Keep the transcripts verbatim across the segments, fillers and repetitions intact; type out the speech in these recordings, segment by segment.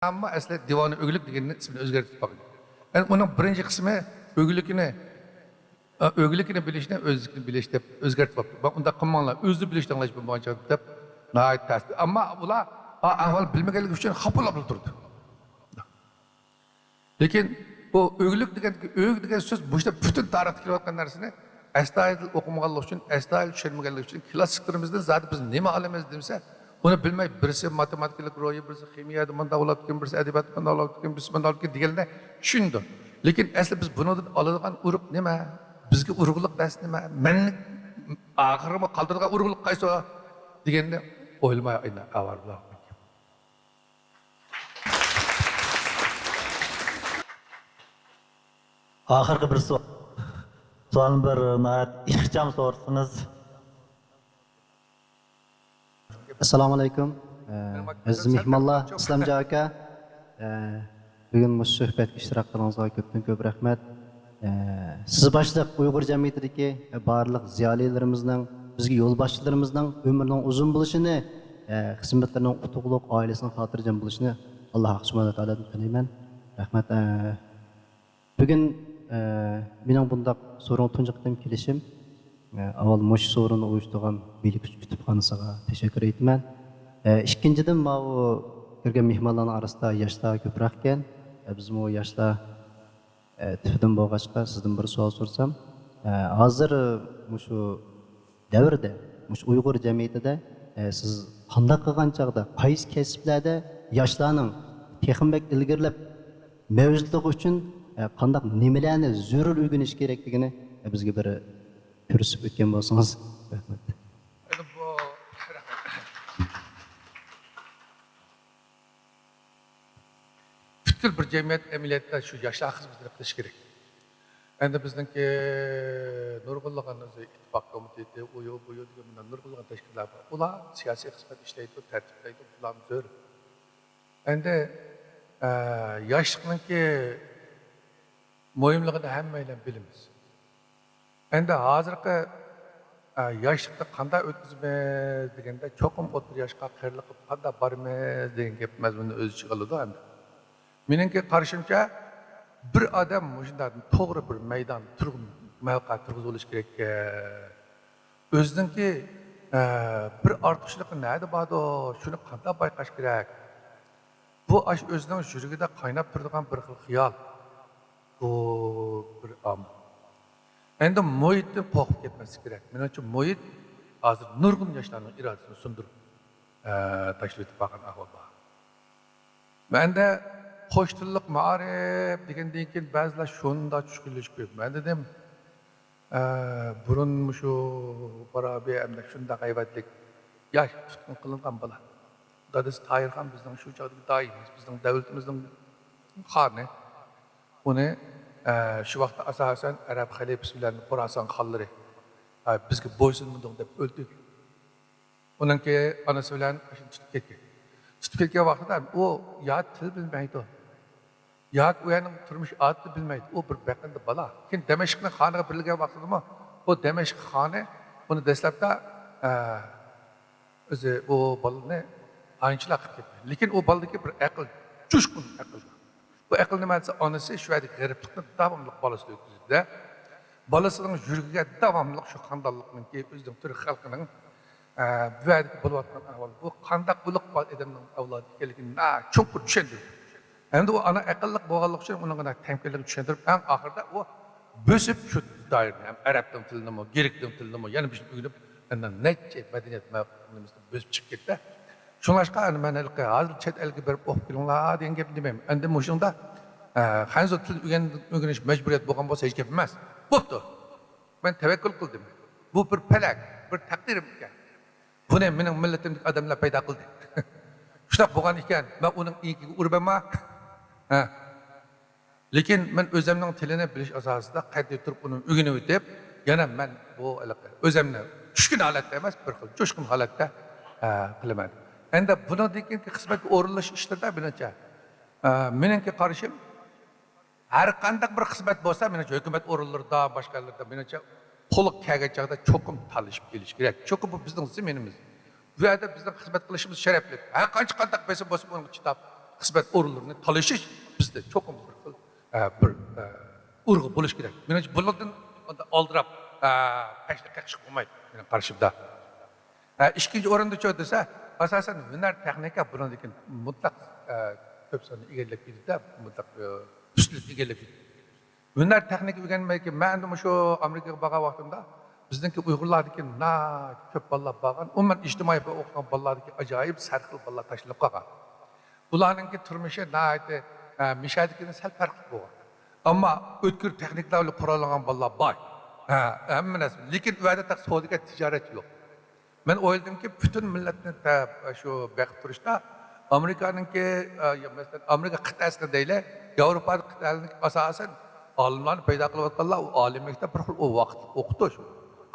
ئەمما ئەسلى دىۋانۇ ئۆگلۈك دېگەننى ئىسمىنى ئۆزگەرتىپ قويغان. يەنى ئۇنىڭ بىرىنچى قىسمى ئۆگلۈكىنى، ئە، ئۆگلۈكىنى بىلىشنى ئۆزلۈكىنى بىلىش دەپ ئۆزگەرتىپ قويۇپتۇ. مانا ئۇنداق قىلماڭلار، ئۆزىنى بىلىشنى ئاڭلاش بولمىغان چاغدا دەپ ناھايىتى تەس. ئەمما بۇلار ئا-، ئەھۋال بىلمىگەنلىكى ئۈچۈن خاپىلاپلا تۇرىدۇ. لېكىن بۇ ئۆگلۈك دېگەن، ئۆگ دېگەن سۆز مۇشۇ پۈتۈن تارىختا كېلىۋاتقان نەرسىنى ئەستايىدىل ئوقۇمىغانلىقى ئۈچۈن، ئەستايىدىل چۈشەنمىگەنلىكى ئۈچۈن، كلاسسىكلىرىمىزدىن زادى بىز نېمە ئالىمىز دېسە، ئۇنى بىلمەي، بىرسى ماتېماتىكىلىق روھى، بىرسى خىمىيەدە مۇنداق بولۇپتىكەن، بىرسى ئەدەبىياتتا مۇنداق بولۇپتىكەن، بىرسى مۇنداق بولۇپتىكەن دېگەننى چۈشىنىدۇ. لېكىن ئەسلى بىز بۇنىڭدىن ئالىدىغان ئۇرۇق نېمە؟ بىزگە ئۇرغۇلۇق نەرسە نېمە؟ مەننى ئاخىرىمۇ قالدۇرىدىغان ئۇرغۇلۇق قايسى دېگەننى ئويلىماي ئاۋارە بولۇۋاتىمەن. ئاخىرقى بىر سوئال. سوئالنى بىر ناھايىتى ئىخچام سورىسىڭىز. ئەسسالامۇ ئەلەيكۇم. ئەزىز مېھمانلار، ئىسلامجان ئاكا، بۈگۈن مۇشۇ سۆھبەتكە ئىشتىراك قىلغىنىڭىزغا كۆپتىن كۆپ رەھمەت. سىز باشلىق ئۇيغۇر جەمئىيىتىدىكى بارلىق زىيالىيلىرىمىزنىڭ، بىزگە يولباشچىلىرىمىزنىڭ ئۆمرىنىڭ ئۇزۇن بولۇشىنى، خىزمەتلىرىنىڭ ئۇتۇقلۇق، ئائىلىسىنىڭ خاتىرجەم بولۇشىنى ئاللا ھەق سۇبھانەھۇ ۋە تائالادىن تىلەيمەن. رەھمەت. بۈگۈن، ئە، مېنىڭ بۇنداق سورۇنغا تۇنجى قېتىم كېلىشىم، ئە، ئاۋۋال مۇشۇ سورۇننى ئۇيۇشتۇرغان بىلىك ئۈچ كۇتۇپخانىسىغا تەشەككۈر ئېيتىمەن. ئە، ئىككىنچىدىن، ماۋۇ كىرگەن مېھمانلارنىڭ ئارىسىدا ياشلار كۆپرەككەن. ئە، بىزمۇ ياشلار، ئە، تۈپىدىن بولغاچقا، سىزدىن بىر سوئال سورىسام، ئە، ھازىر مۇشۇ دەۋردە، مۇشۇ ئۇيغۇر جەمئىيىتىدە، ئە، سىز قانداق قىلغان چاغدا، قايسى كەسىپلەردە ياشلارنىڭ تېخىمۇ بەك ئىلگىرىلەپ مەۋجۇتلۇقى ئۈچۈن، ئە، قانداق نېمىلەرنى زۆرۈر ئۆگىنىش كېرەكلىكىنى، ئە، بىزگە بىر كۆرسىتىپ ئۆتكەن بولسىڭىز، رەھمەت. ئەنە بۇ، رەھمەت. پۈتكۈل بىر جەمئىيەت ئەمەلىيەتتە شۇ ياشلار خىزمىتىنى قىلىشى كېرەك. ئەندى بىزنىڭكى نۇرغۇنلىغان ئۆزى ئىتتىپاق كومىتېتى، ئۇيۇ، بۇيۇ دېگەن مۇنداق نۇرغۇنلىغان تەشكىلاتلار بار. ئۇلار سىياسىي خىزمەت ئىشلەيدۇ، تەرتىپلەيدۇ، بۇلارمۇ زۆرۈر. ئەندى، ئە، ياشلىقنىڭكى مۇھىملىقىنى ھەممەيلەن بىلىمىز. ئەندى ھازىرقى، ئە، ياشلىقنى قانداق ئۆتكۈزىمىز دېگەندە، چوقۇم ئوتتۇرا ياشقا قېرىلىق قىلىپ قانداق بارىمىز دېگەن گەپ مەزمۇننى ئۆز ئىچىگە ئالىدۇ ئەمدى. مېنىڭكى قارىشىمچە، بىر ئادەم مۇشۇنداق توغرا بىر مەيدان تۇرغۇن-، مەۋقە تۇرغۇزۇۋېلىش كېرەككەن. ئۆزىنىڭكى، ئە، بىر ئارتۇقچىلىقى نەدە باردۇ، شۇنى قانداق بايقاش كېرەك؟ بۇ ئاشۇ ئۆزىنىڭ يۈرىكىدە قايناپ تۇرىدىغان بىر خىل خىيال. بۇ بىر ئامىل. ئەندى مۇھىتتىن قورقۇپ كەتمەسلىك كېرەك. مېنىڭچە، مۇھىت ھازىر نۇرغۇن ياشلارنىڭ ئىرادىسىنى سۇندۇرۇپ، ئە، تاشلىۋېتىپ بارغان ئەھۋال بار. مەندە قوش تىللىق مائارىپ دېگەندىن كېيىن بەزىلەر شۇنداق چۈشكۈنلىشىپ كېتىپ، مەن دېدىم، ئە، بۇرۇن مۇشۇ فارابى ھەمدە شۇنداق ھەيۋەتلىك ياش تۇتقۇن قىلىنغان بالا. دادىسى تاھىرخان بىزنىڭ شۇ چاغدىكى دائىمىمىز، بىزنىڭ دەۋلىتىمىزنىڭ خانى. ئۇنى، ئە، شۇ ۋاقىتتا ئاساسەن ئەرەب خەلىپىسى بىلەن خوراسان خانلىرى، ئە، بىزگە بويسۇنمىدىڭ دەپ ئۆلتۈرگەن. ئۇنىڭكى ئانىسى بىلەن تۇتۇپ كەتكەن. تۇتۇپ كەتكەن ۋاقتىدا ئۇ يا تىل بىلمەيدۇ، ياكى ئۇ يەرنىڭ تۇرمۇش ئادىتىنى بىلمەيدۇ. ئۇ بىر بەقىندە بالا. كېيىن دەمەشقنىڭ خانىغا بېرىلگەن ۋاقتىدىمۇ ئۇ دەمەشق خانى ئۇنى دەسلەپتە، ئە، ئۆزى ئۇ بالىنى ئاينىچىلار قىلىپ كەتكەن. لېكىن ئۇ بالىدىكى بىر ئەقىل، جۇشقۇن ئەقىل بار. بۇ ئەقىل نېمە دېسە، ئانىسى شۇ يەردىكى غېرىبلىقنى داۋاملىق بالىسىدا ئۆتكۈزدى-دە، بالىسىنىڭ يۈرىكىگە داۋاملىق شۇ خانىدانلىقنىڭكى، ئۆزىنىڭ تۈرك خەلقىنىڭ، ئە، بۇ يەردىكى بولۇۋاتقان ئەھۋال، بۇ قانداق ئۇلۇق بار ئادەمنىڭ ئەۋلادى ئىكەنلىكىنى ناھايىتى چوڭقۇر چۈشەندۈردى. ئەمدى ئۇ ئانا ئەقىللىق بولغانلىقى ئۈچۈن ئۇنىڭغا تەمكىنلىكنى چۈشەندۈرۈپ، ئەڭ ئاخىرىدا ئۇ بۆسۈپ شۇ دائىرىنى، ھەم ئەرەبنىڭ تىلىنىمۇ، گرېكنىڭ تىلىنىمۇ، يەنە بىر ئۆگىنىپ، ئەنە نەچچە مەدەنىيەت مە-، نېمىسىنى بۆسۈپ چىقىپ كەتتى. شۇڭلاشقا، ئەنە مەن ھېلىقى ھازىر چەت ئەلگە بېرىپ ئوقۇپ كېلىڭلار دېگەن گەپنى دېمەيمەن. ئەندى مۇشۇنىڭدا، ئە، خەنزۇ تىلىنى ئۆگەن-، ئۆگىنىش مەجبۇرىيەت بولغان بولسا ھېچ گەپ ئەمەس. بوپتۇ. مەن تەۋەككۈل قىلدىم. بۇ بىر پەلەك، بىر تەقدىرىم ئىكەن. بۇنى مېنىڭ مىللىتىمدىكى ئادەملەر پەيدا قىلدى. شۇنداق بولغان ئىكەن، مەن ئۇنىڭ ئېيىكىگە ئۇرۇپ ئەمما، ھە. لېكىن مەن ئۆزۈمنىڭ تىلىنى بىلىش ئاساسىدا قەتئىي تۇرۇپ ئۇنى ئۆگىنىۋېتىپ، يەنە مەن بۇ ھېلىقى ئۆزۈمنى چۈشكۈن ھالەتتە ئەمەس، بىر خىل جۇشقۇن ھالەتتە، ئە، قىلىمەن. ئەندى بۇنىڭدىن كېيىنكى خىزمەتكە ئورۇنلىشىش ئىشلىرىدا مېنىڭچە، ئە، مېنىڭكى قارىشىم، ھەر قانداق بىر خىزمەت بولسا، مېنىڭچە ھۆكۈمەت ئورۇنلىرىدا، باشقا يەرلەردە، مېنىڭچە قولغا كەلگەن چاغدا چوقۇم تالىشىپ كېلىش كېرەك. چۈنكى بۇ بىزنىڭ زېمىنىمىز. بۇ يەردە بىزنىڭ خىزمەت قىلىشىمىز شەرەپلىك. ھەر قانچە قانداق بېسىم بولسا، ئۇنىڭغا چىداپ، خىزمەت ئورۇنلىرىنى تالىشىش بىزدە چوقۇم بىر خىل، ئە، بىر، ئە، ئۇرغۇ بولۇش كېرەك. مېنىڭچە، بۇنىڭدىن ئالدىراپ، ئە، پەشنى قېقىشقا بولمايدۇ، مېنىڭ قارىشىمدا. ئە، ئىككىنچى ئورۇندىچۇ دېسە، ئاساسەن ھۈنەر، تېخنىكا بۇنىڭدىن كېيىن مۇتلەق، ئە، كۆپ ساننى ئىگىلەپ كېتىدۇ، مۇتلەق، ئە، ئۈستۈنلۈكنى ئىگىلەپ كېتىدۇ. ھۈنەر، تېخنىكا ئۆگەنمەيدىكەن. مەن ئەمدى مۇشۇ ئامېرىكىغا بارغان ۋاقتىمدا بىزنىڭكى ئۇيغۇرلاردىكى ناھايىتى كۆپ بالىلار بارغان، ئومۇمەن ئىجتىمائىي پەن ئوقۇغان بالىلاردىكى ئاجايىپ سەرخىل بالىلار تاشلىنىپ قالغان. بۇلارنىڭكى تۇرمۇشى ناھايىتى، ئە، مىشەدىكىدىن سەل پەرقلىق بولغان. ئەمما ئۆتكۈر تېخنىكىلار بىلەن قوراللانغان بالىلار بار. ھە، ھەممە نەرسە. لېكىن ئۇ يەردە تېخى سودىگەر، تىجارەت يوق. مەن ئويلىدىمكى، پۈتۈن مىللەتنى تە-، شۇ بېقىپ تۇرۇشتا ئامېرىكانىڭكى، ئە، يا مەسىلەن، ئامېرىكا قىتئەسىنى دەيلى، ياۋروپا قىتئەلىرىنىڭكى ئاساسەن ئالىملارنى پەيدا قىلىۋاتقانلار ئۇ ئالىي مەكتەپ، بىر خىل ئۇ ۋاقىتلىق ئوقۇتۇش.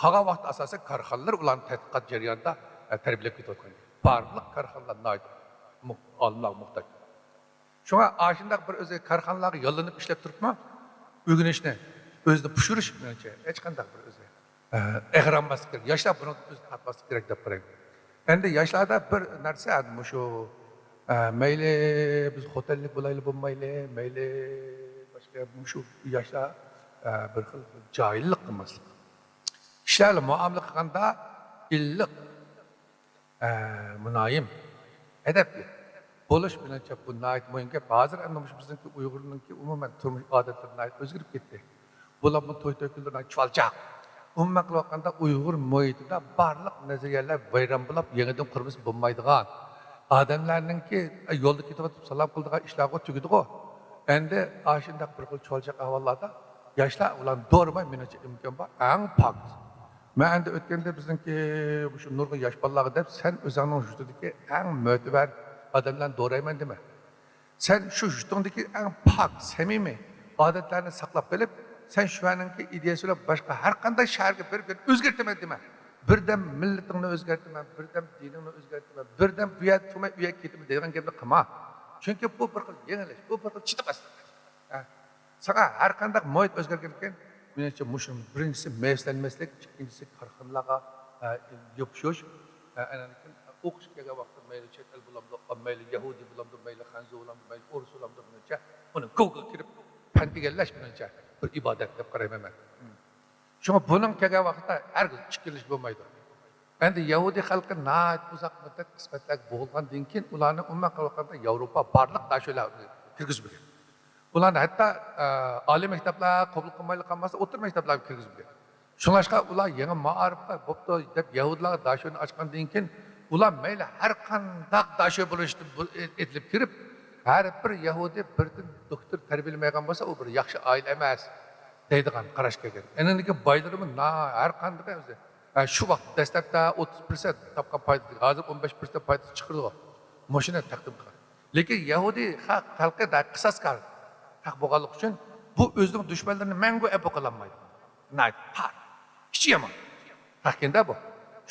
قالغان ۋاقىتتا ئاساسەن كارخانىلار ئۇلارنى تەتقىقات جەريانىدا، ئە، تەربىيەلەپ كېتىۋاتقان. بارلىق كارخانىلار ناھايىتى مۇ-، ئالىملارغا موھتاج. شۇڭا ئاشۇنداق بىر ئۆزى كارخانىلارغا ياللىنىپ ئىشلەپ تۇرۇپمۇ ئۆگىنىشنى، ئۆزىنى پۇشۇرۇش، مېنىڭچە، ھېچقانداق بىر ئۆزى، ئە، ئېغىر ئالماسلىق كېرەك. ياشلار بۇنىڭدىن ئۆزىنى تارتماسلىق كېرەك دەپ قارايمەن. ئەمدى ياشلاردا بىر نەرسە، مۇشۇ، ئە، مەيلى بىز خوتەنلىك بولايلى بولمايلى، مەيلى باشقا، مۇشۇ ياشلار، ئە، بىر خىل جاھىللىق قىلماسلىق. كىشىلەر بىلەن مۇئامىلە قىلغاندا ئىللىق، ئە، مۇلايىم، ئەدەپلىك بولۇش، مېنىڭچە، بۇ ناھايىتى مۇھىم گەپ. ھازىر ئەمدى مۇشۇ بىزنىڭكى ئۇيغۇرنىڭكى ئومۇمەن تۇرمۇش ئادەتلىرى ناھايىتى ئۆزگىرىپ كەتتى. بۇلارمۇ توي توي كۈنلىرىدە چۇۋالچاق. ئومۇمەن قىلىۋاتقاندا ئۇيغۇر مۇھىتىدا بارلىق نەزەرىيەلەر ۋەيران بولۇپ، يېڭىدىن قۇرمىسا بولمايدىغان. ئادەملەرنىڭكى، ئە، يولدا كېتىۋاتىپ سالام قىلىدىغان ئىشلارغا تۈگىدىغۇ. ئەمدى ئاشۇنداق بىر خىل چۇۋالچاق ئەھۋاللاردا ياشلار ئۇلارنى دورىماي، مېنىڭچە، ئىمكان بار، ئەڭ پاك. مەن ئەمدى ئۆتكەندە بىزنىڭكى مۇشۇ نۇرغۇن ياش بالىلارغا دەپ، سەن ئۆزۈڭنىڭ يۇرتىدىكى ئەڭ مۆتىۋەر ئادەملەرنى دورايمەن دېمە. سەن شۇ يۇرتۇڭدىكى ئەڭ پاك، سەمىمىي ئادەتلەرنى ساقلاپ قېلىپ، سەن شۇ يەرنىڭكى ئىدىيەسى بىلەن باشقا ھەر قانداق شەھەرگە بېرىپ، يەنە ئۆزگەرتىمەن دېمە. بىردەم مىللىتىڭنى ئۆزگەرتىمەن، بىردەم دىنىڭنى ئۆزگەرتىمەن، بىردەم بۇ يەردە تۇرماي، ئۇ يەرگە كېتىمەن دەيدىغان گەپنى قىلما. چۈنكى بۇ بىر خىل يېڭىلىش، بۇ بىر خىل چىدىماسلىق. ھە. ساڭا ھەر قانداق مۇھىت ئۆزگەرگەنكەن، مېنىڭچە، مۇشۇ بىرىنچىسى مەيۈسلەنمەسلىك، ئىككىنچىسى كارخانىلارغا، ئە، يوپۇشۇش، ئە، ئاندىن كېيىن ئوقۇشقا كەلگەن ۋاقىتتا مەيلى چەت ئەل بولامدۇ، مەيلى يەھۇدىي بولامدۇ، مەيلى خەنزۇ بولامدۇ، مەيلى ئورۇس بولامدۇ، مېنىڭچە ئۇنى گوگلغا كىرىپ پەن ئىگىلەش، مېنىڭچە، بىر ئىبادەت دەپ قارايمەن مەن. شۇڭا بۇنىڭ كەلگەن ۋاقىتتا ھەرگىز ئىككىلىنىش بولمايدۇ. ئەمدى يەھۇدىي خەلقى ناھايىتى ئۇزاق مۇددەت قىسمەتلەرگە بوغۇلغاندىن كېيىن، ئۇلارنى ئومۇمەن قىلىۋاتقاندا ياۋروپا بارلىق داشۆلەر كىرگۈزمىگەن. ئۇلارنى ھەتتا، ئە، ئالىي مەكتەپلەر قوبۇل قىلمايلا قالماسا، ئوتتۇرا مەكتەپلەرگە كىرگۈزمىگەن. شۇڭلاشقا ئۇلار يېڭى مائارىپقا بوپتۇ دەپ يەھۇدىيلارغا داشۆنى ئاچقاندىن كېيىن، ئۇلار مەيلى ھەر قانداق داشۆ بولۇشتىن بۇ-، ئېتىلىپ كىرىپ، ھەر بىر يەھۇدىي بىردىن دوكتور تەربىيەلىمەيدىغان بولسا، ئۇ بىر ياخشى ئائىلە ئەمەس دەيدىغان قاراشقا كەلگەن. ئەنىڭدىكى بايلىرىمۇ نا-، ھەر قاندىقى ئۆزى، ئە، شۇ ۋاقىت دەسلەپتە ئوتتۇز پىرسەنت تاپقان پايدىسى، ھازىر ئون بەش پىرسەنت پايدىسى چىقىرىدۇ. مۇشۇنى تەقدىم قىلغان. لېكىن يەھۇدىي خەق-، خەلقى دا قىساسكار خەق بولغانلىقى ئۈچۈن، بۇ ئۆزىنىڭ دۈشمەنلىرىنى مەڭگۈ ئەپۇ قىلالمايدۇ. ناھايىتى پار. ئىچى يامان خەقكەندە بۇ.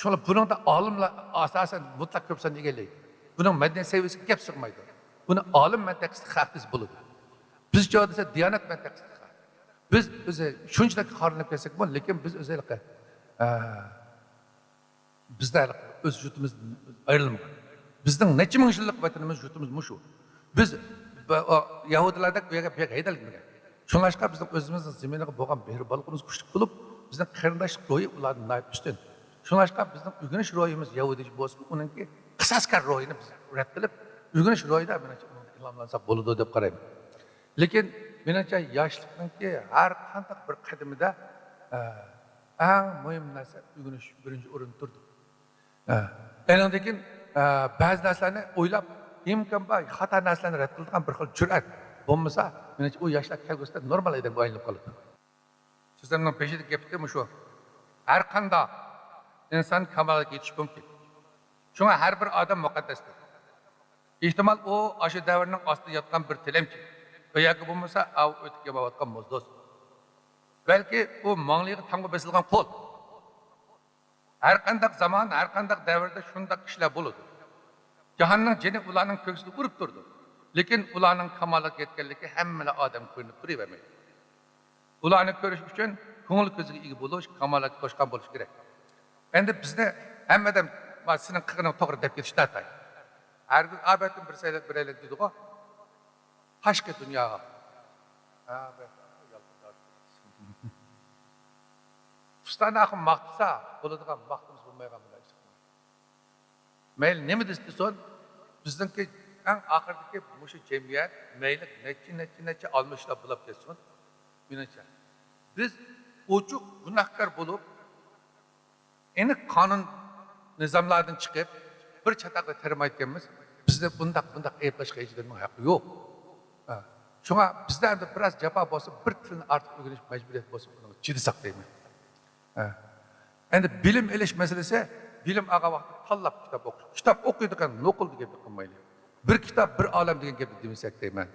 شۇڭا بۇنىڭدا ئالىملار ئاساسەن مۇتلەق كۆپ ساننى ئىگىلەيدۇ. بۇنىڭ مەدەنىيەت سەۋىيەسىگە گەپ سىغمايدۇ. بۇنى ئالىم مەنتىقىسىدا خەق دېسە بولىدۇ. بىزچە دېسە دىيانەت مەنتىقىسىدا خەق. بىز ئۆزى شۇنچىلىك خارلىنىپ كەتسەكمۇ، لېكىن بىز ئۆزى ھېلىقى، ئە، بىزدە ھېلىقى ئۆز يۇرتىمىزدىن ئايرىلمىغان. بىزنىڭ نەچچە مىڭ يىللىق ۋەتىنىمىز، يۇرتىمىز مۇشۇ. بىز بۇ، ئۇ، يەھۇدىيلاردەك ئۇ يەرگە، بۇ يەرگە ھەيدەلمىگەن. شۇڭلاشقا بىزنىڭ ئۆزىمىزنىڭ زېمىنىغا بولغان مېھرىبانلىقىمىز كۈچلۈك بولۇپ، بىزنىڭ قېرىنداشلىق روھى ئۇلاردىن ناھايىتى ئۈستۈن. شۇڭلاشقا بىزنىڭ ئۆگىنىش روھىمىز يەھۇدىيچە بولسىمۇ، ئۇنىڭكى قىساسكار روھىنى بىز رەت قىلىپ، ئۆگىنىش روھىدا، مېنىڭچە، ئۇنىڭدا ئىلھاملانساق بولىدۇ دەپ قارايمەن. لېكىن مېنىڭچە ياشلىقنىڭكى ھەر قانداق بىر قەدىمىدە، ئە، ئەڭ مۇھىم نەرسە ئۆگىنىش بىرىنچى ئورۇندا تۇرىدۇ. ئە، ئېنىڭدىن كېيىن، ئە، بەزى نەرسىلەرنى ئويلاپ، ئىمكان بار خاتا نەرسىلەرنى رەت قىلىدىغان بىر خىل جۈرئەت بولمىسا، مېنىڭچە ئۇ ياشلار كەلگۈسىدە نورمال ئادەمگە ئايلىنىپ قالىدۇ. سۆزۈمنىڭ بېشىدا گەپ ئىدى مۇشۇ. ھەر قانداق ئىنسان كامالەتكە يېتىشى مۇمكىن. شۇڭا ھەر بىر ئادەم مۇقەددەستۇر. ئېھتىمال ئۇ ئاشۇ دەۋرنىڭ ئاستىدا ياتقان بىر تىلەمچى. ئۇ ياكى بولمىسا ئاۋۇ ئۆتۈپ كېلىۋاتقان موزدوز. بەلكى ئۇ ماڭلىيىغا تامغا بېسىلغان قول. ھەر قانداق زامان، ھەر قانداق دەۋردە شۇنداق كىشىلەر بولىدۇ. جاھاننىڭ جېنى ئۇلارنىڭ كۆكسىدە ئۇرۇپ تۇرىدۇ. لېكىن ئۇلارنىڭ كامالەتكە يەتكەنلىكى ھەممىلا ئادەمگە كۆرۈنۈپ تۇرۇۋەرمەيدۇ. ئۇلارنى كۆرۈش ئۈچۈن كۆڭۈل كۆزىگە ئىگە بولۇش، كامالەتكە توشقان بولۇش كېرەك. ئەمدى بىزنى ھەممە ئادەم، «ما، سېنىڭ قىلغىنىڭ توغرا» دەپ كېتىشى ناتايىن. ھەرگىز ئابەتتىن بىرسى بىرەيلەن دېدىغۇ، قاچقى دۇنياغا. ھە، بەك يالقۇندا. ئۇستانى ئاخۇن ماختىسا بولىدىغان، ماختىمىسا بولمايدىغان بىر ئىش. مەيلى نېمە دېسە دېسۇن، بىزنىڭكى ئەڭ ئاخىرىدىكى مۇشۇ جەمئىيەت مەيلى نەچچە، نەچچە، نەچچە ئالمىشلاپ بولاپ كەتسۇن، مېنىڭچە، بىز ئوچۇق گۇناھكار بولۇپ، ئېنىق قانۇن نىزاملاردىن چىقىپ، بىر چاتاقتا تېرىمايدىكەنمىز. بىزنى بۇنداق، بۇنداق ئەيىبلەشكە ھېچ كىمنىڭ ھەققى يوق. ھە. شۇڭا بىزدە ئەمدى بىراز جاپا بولسا، بىر تىلنى ئارتۇق ئۆگىنىش مەجبۇرىيەت بولسا، ئۇنىڭغا چىدىساق دەيمەن. ھە. ئەمدى بىلىم ئېلىش مەسىلىسى، بىلىم ئالغان ۋاقىتتا تاللاپ كىتاب ئوقۇش. كىتاب ئوقۇيدىغان نوقۇل دېگەن گەپنى قىلمايلى. بىر كىتاب، بىر ئالەم دېگەن گەپنى دېمىسەك دەيمەن.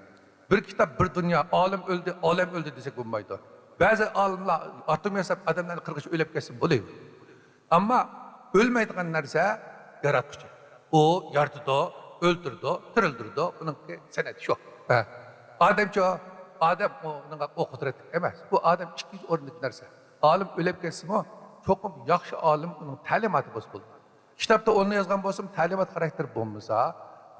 بىر كىتاب، بىر دۇنيا، ئالەم ئۆلدى، ئالەم ئۆلدى دېسەك بولمايدۇ. بەزى ئالىملار ئاتوم ياساپ، ئادەملەرنى قىرغىچە ئۆلۈپ كەتسۇن، بولىدۇ. ئەمما ئۆلمەيدىغان نەرسە ياراتقۇچى. ئۇ يارىتىدۇ، ئۆلتۈرىدۇ، تىرىلدۈرىدۇ. ئۇنىڭكى سەنئىتى شۇ. ھە. ئادەمچۇ؟ ئادەم ئۇنىڭغا، ئۇ قۇدرەتلىك ئەمەس. بۇ ئادەم ئىككىنچى ئورۇندىكى نەرسە. ئالىم ئۆلۈپ كەتسىمۇ، چوقۇم ياخشى ئالىم ئۇنىڭ تەلىماتى بولسا بولىدۇ. كىتابتا ئورنى يازغان بولسىمۇ، تەلىمات خاراكتېرى بولمىسا،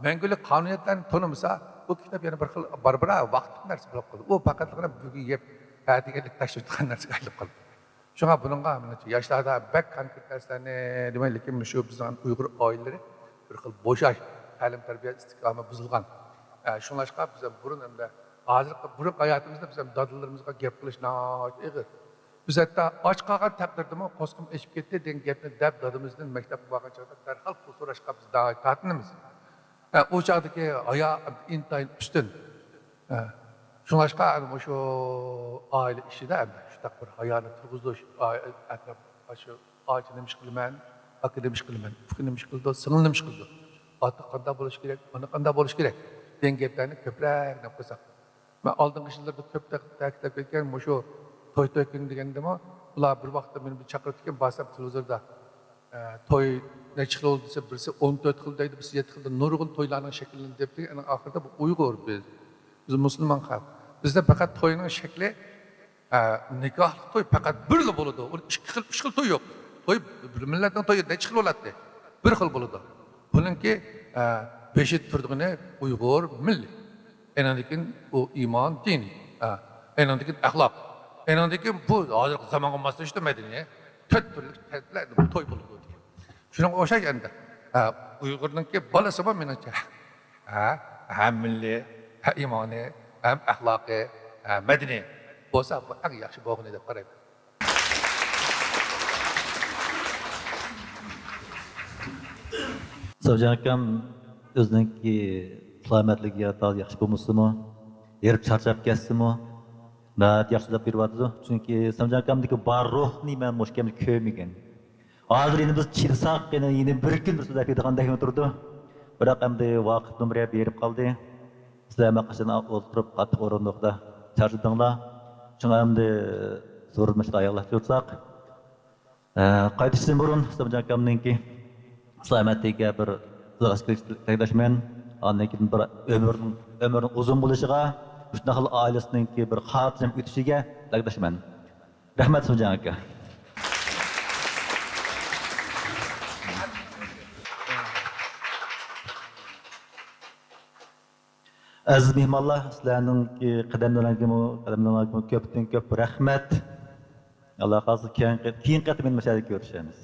مەڭگۈلۈك قانۇنىيەتلەرنى تونۇمىسا، بۇ كىتاب يەنە بىر خىل باربىرا ۋاقىتلىق نەرسە بولۇپ قالىدۇ. ئۇ پەقەتلا بۈگۈن يەپ، ئەتىگەنلىك تاشلىۋېتىدىغان نەرسىگە ئايلىنىپ قالىدۇ. شۇڭا بۇنىڭغا مېنىڭچە ياشلاردا بەك كونكرېت نەرسىلەرنى دېمەي، لېكىن مۇشۇ بىزنىڭ ئۇيغۇر ئائىلىلىرى بىر خىل بوشاش، تەلىم-تەربىيە ئىستىقامى بۇزۇلغان. ئە، شۇڭلاشقا بىز ھەم بۇرۇن ھەمدە ھازىرقى، بۇرۇنقى ھاياتىمىزدا بىز ھەم دادىلىرىمىزغا گەپ قىلىش ناھايىتى ئېغىر. بىز ھەتتا ئاچ قالغان تەقدىردىمۇ قورسىقىم ئېچىپ كەتتى دېگەن گەپنى دەپ، دادىمىزدىن مەكتەپكە بارغان چاغدا دەرھال پۇل سوراشقا بىز ناھايىتى تارتىنىمىز. ئە، ئۇ چاغدىكى ھايا ئىنتايىن ئۈستۈن. ئە، شۇڭلاشقا ئەنە مۇشۇ ئائىلە ئىچىدە ئەمدى شۇنداق بىر ھايانى تۇرغۇزۇش، ئائىلە ئەتراپ، شۇ ئاچا نېمە ئىش قىلىمەن، ئاكا نېمە ئىش قىلىمەن، ئۇكا نېمە ئىش قىلىدۇ، سىڭىل نېمە ئىش قىلىدۇ، ئاتا قانداق بولۇش كېرەك، ئانا قانداق بولۇش كېرەك دېگەن گەپلەرنى كۆپرەك نېمە قىلساق. مەن ئالدىنقى يىللاردا كۆپ تەك-، تەكىتلەپ كەتكەن مۇشۇ توي، توي كۈنى دېگەندىمۇ، ئۇلار بىر ۋاقىتتا مېنى بىر چاقىرىپتىكەن، بارسام تېلېۋىزوردا، ئە، توي نەچچە خىل بولدى دېسە، بىرسى ئون تۆت خىل دەيدۇ، بىرسى يەتتە خىلدە نۇرغۇن تويلارنىڭ شەكلىنى دەپتۇ. ئەنە ئاخىرىدا بۇ ئۇيغۇر بىز. بىز مۇسۇلمان خەلق. بىزدە پەقەت توينىڭ شەكلى، ئە، نىكاھلىق توي پەقەت بىرلا بولىدۇ. ئۇنى ئىككى خىل، ئۈچ خىل توي يوق. توي، بىر مىللەتنىڭ تويى نەچچە خىل بولاتتى؟ بىر خىل بولىدۇ. بۇنىڭكى، ئە، بېشىدا تۇرىدىغىنى ئۇيغۇر مىللىي. ئېنىڭدىن كېيىن ئۇ ئىمان، دىنىي. ھە. ئېنىڭدىن كېيىن ئەخلاق. ئېنىڭدىن كېيىن بۇ ھازىرقى زامانغا ماسلىشىشتا مەدەنىيەت. تۆت تۈرلۈك تەرەپلەر توي بولىدۇ دېگەن. شۇنىڭغا ئوخشاش ئەمدى. ھە، ئۇيغۇرنىڭكى بالىسىمۇ مېنىڭچە، ھە، ھەم مىللىي، ھە ئىمانى، ھەم ئەخلاقى، ھە مەدەنىي بولسا، بۇ ئەڭ ياخشى بولغىنى دەپ قارايمەن. سەۋجان ئاكام ئۆزىنىڭكى سالامەتلىكى تازا ياخشى بولمىسىمۇ، ھېرىپ چارچاپ كەتسىمۇ، ناھايىتى ياخشى سۆزلەپ بېرىۋاتىدۇ. چۈنكى سەۋجان ئاكامدىكى بار روھنى مەن مۇشۇ كەمدە كۆرمىگەن. ھازىر يەنە بىز چىدىساق، يەنە، يەنە بىر كۈن بىر سۆزلەپ بېرىدىغاندەكمۇ تۇرىدۇ. بىراق ئەمدى ۋاقىت نومۇرى بېرىپ قالدى. سىلەر ھەممە قاچان ئولتۇرۇپ قاتتىق ئورۇندۇقتا چارچىدىڭلار. شۇڭا ئەمدى سورۇن مۇشۇ ئاياغلاپ تۇرساق. ئە، قايتىشتىن بۇرۇن سەۋجان ئاكامنىڭكى سالامەتلىكىگە بىر تىلغاش تىلەكداشمەن. ئاندىن كېيىن بىر ئۆمۈرنىڭ، ئۆمۈرنىڭ ئۇزۇن بولۇشىغا، مۇشۇنداق خىل ئائىلىسىنىڭكى بىر خاتىرجەم ئۆتۈشىگە تىلەكداشمەن. رەھمەت، سەۋجان ئاكا. ئەزىز مېھمانلار، سىلەرنىڭكى قەدەملىرىڭلارغىمۇ، قەدەملىرىڭلارغىمۇ كۆپتىن كۆپ رەھمەت. ئاللا خالىسا كېيىن، كېيىنكى قېتىم يەنە مۇشۇ يەردە كۆرۈشەرمىز.